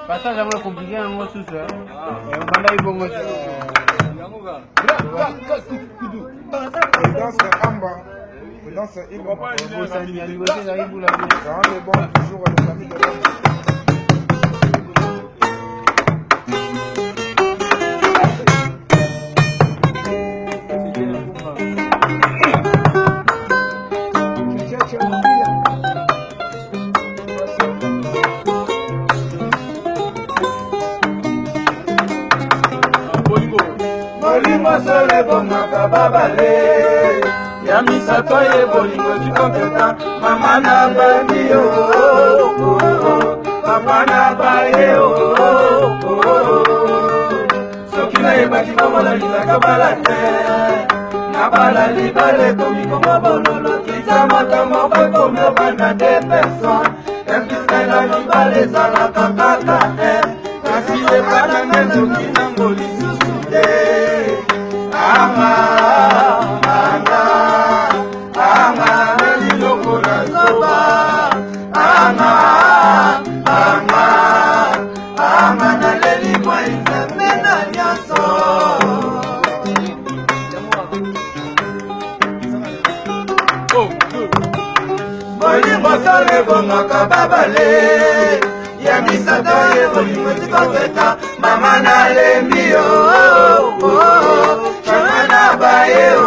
Passage yango compliqué yango susu obandaki bongo te. Danse Amba, danse Iloma. Bosani ya liboso ezalaki bula. Ça rend les bons toujours les amis de l'homme. Molimo solo ebongaka babale ya misato ye bolingo tikonteta mama na bandi yo, papa na baye yo. Soki nayebaki bongo nalingaka bala te, nabala libala ekomi kongo bololo. Kita moto moko ekomi obanda de personne episke na libala ezalaka kaka te, kasi epananga ezoki nango lisusu te. Anga anga anga naliloko na zoba, anga anga anga naleli mwai Nzambe na nyonso. Bolingo solo ebongaka babale ya misato ye bolingo etikoteta mama nalembi yo, mama na baye yo.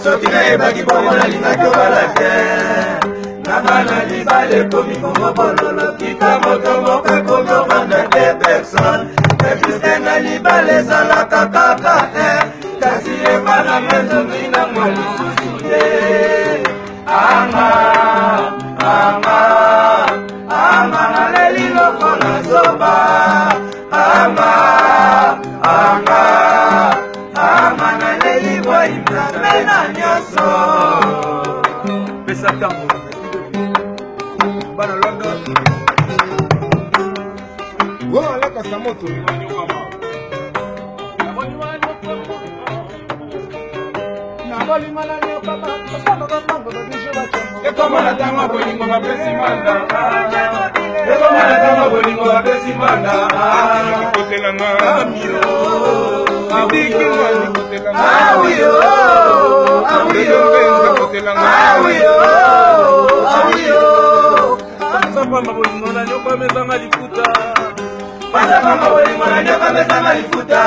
Soki nayebaki bongo nalingaki obala te, nabana libala ekomi kongo bololo. Kita moto moko ekomi ovanda te personne epuiske na libala ezalaka kaka te, kasi ebana ngezomi nango lisusu te. Anga anga anga naleli lokola zoba, anga anga anga naleli boyi Nzambe na nyonso. Pesa ntango bana London. Wewe alakasa moto. Ekoma na ntango bolingo bapesi manda, ekoma na ntango bolingo bapesi manda. Kotelanga. Amio. Lidikinga likotelanga. Awiyo, awiyo, awiyo, awiyo. Pamba bolingo na nyoka mezanga lifuta. Pasa bolingo na nyoka mezanga lifuta.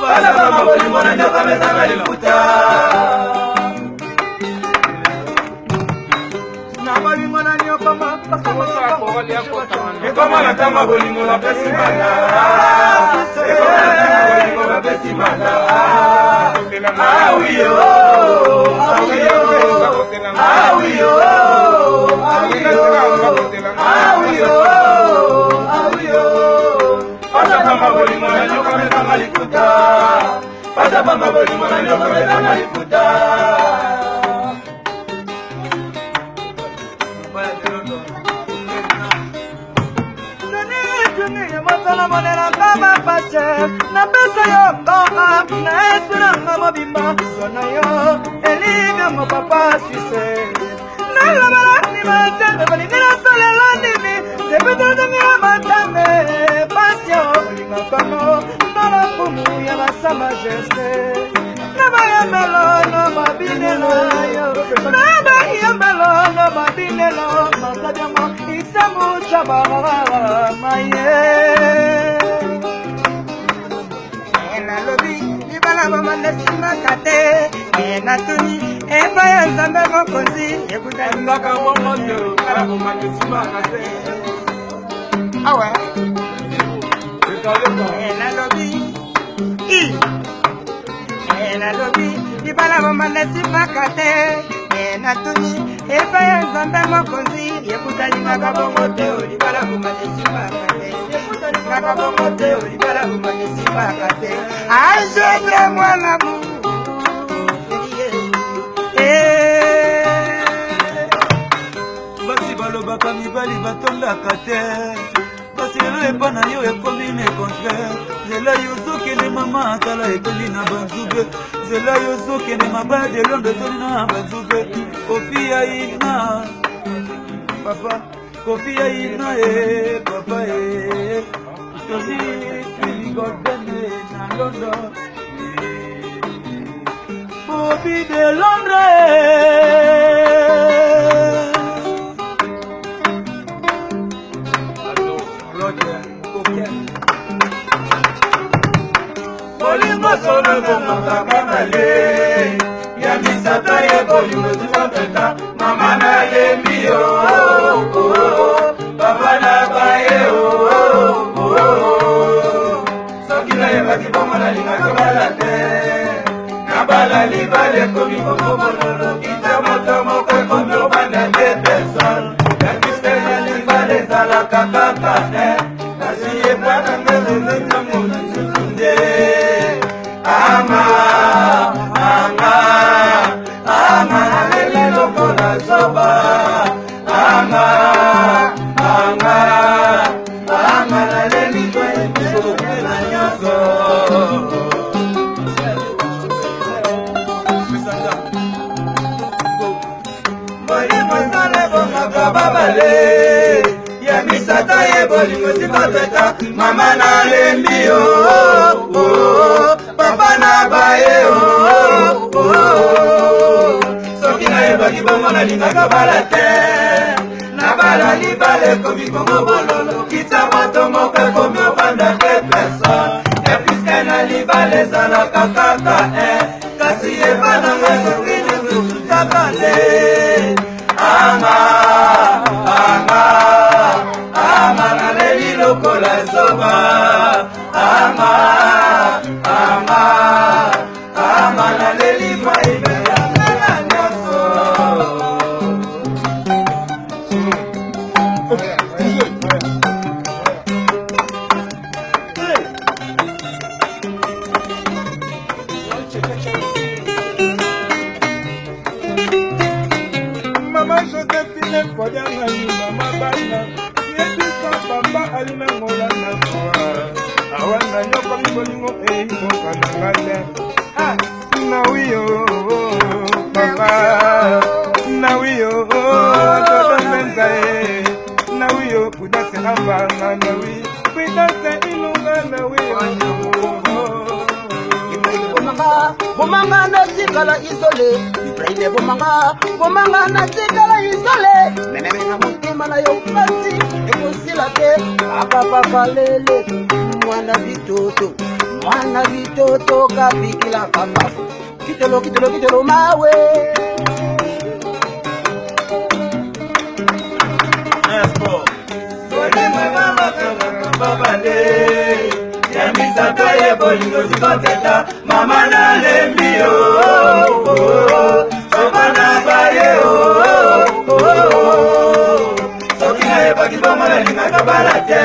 Pasa bolingo na nyoka mezanga lifuta. Ekoma na ntango bolingo bapesi manda, ekoma na ntango bolingo bapesi manda. Awiyo, awiyo, awiyo, awiyo, awiyo, awiyo. Pasa pamba bolingo na nyoka mezanga lifuta. Pasa pamba bolingo na nyoka mezanga lifuta. Motala monelanga bapase, napesa yo ngonga na esprit nanga mobimba, zwa na yo elivyango papa suisse. Nalobela ndima te, balingi nasalela ndimi sepeteletongi ya matambe pasio olingakamo na lokumu ya basa majeste na bayembelo na mabinelo yo, na bayembelo na mabinelo matabiango isambu maye. Nalobi libala bomanda esimaka te, natuni epai ya Nzambe mokonzi ekutaka bongo te, libala bomanda esimaka te. Awa nalobi, nalobi libala bomanda esimaka te, natuni epai ya Nzambe mokonzi ekutalingaka bongo te, libala bomanda esimaka te, ekutalingaka bongo te, libala bomanda esimaka te. Ajebre mwana mu. Basi balobaka mibali batondaka te. Kasi lelo epa na yo ekomi le contraire. Nzela yo ozokende mama tala etondi na banzube. Nzela yo ozokende mabaya de Londres etondi na banzube. Kofi ya ina papa, Kofi ya ina e papa e. Tony Golden na London. Bobby de Londres. Roger Coquet. Bolingo solo ebongaka babale ya misato ye bolingo zikoteta mama nalembi yo papa na baye soki nayebaki bongo nalingaka bala te nabala libala ekomi kokobololo kita moto moko ekomi obanda te personne yakiste na libala ezalaka kaka te kasi epana ngezozenyango lisusu nde ama anga anga naleli lokola zoba anga anga anga naleli toyebisopela nyonso. Bolingo sala ebongaka babale ya misato ye bolingo sikoteta mama nalembi yo papa na baye soki nayebaki bongo nalingaka bala te nabala libala ekomi kongo bololo kita moto moko ekomi ofanda te personne epuiske na libala ezalaka kaka kasi yeba nanga soki lisusu kaka nde anga anga anga naleli lokola zoba anga anga anga naleli maibeyangana nyonso. Mama Josephine Fadiangali, mama bana yebisa papa alina ngola na koa awa nayokomi bolingo eyimboka na nga te nawiyo papa nawiyo toto mpenza ye nawiyo pudase ambanga nawi pudase ilunga nawiyo. Bomanga, bomanga natikala isole Ibrahim, bomanga, bomanga natikala isole mememe na motema na yo pasi ekosila te apapapa lele mwana bitoto mwana bitoto kapikilaka mafu kitolo kitolo kitolo mawe. Bolingo ebabakaka babale ya misato ye bolingo zikoteta mama nalembi yo papa na baye soki nayebaki bongo nalingaka bala te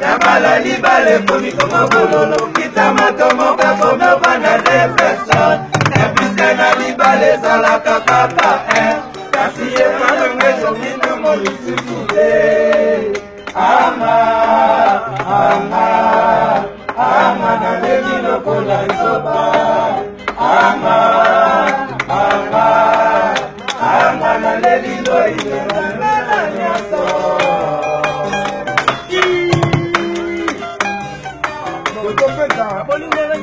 nabala libala ekomi koma bololo kita moto moko ekomi ofanda de personne epuiske na libala ezalaka kaka kasi yebalongo ezoki nango lisusu te ama ama ama naleli lokola zoba ama ama ama naleli loilela nyonso. Totopeta. Bolingo na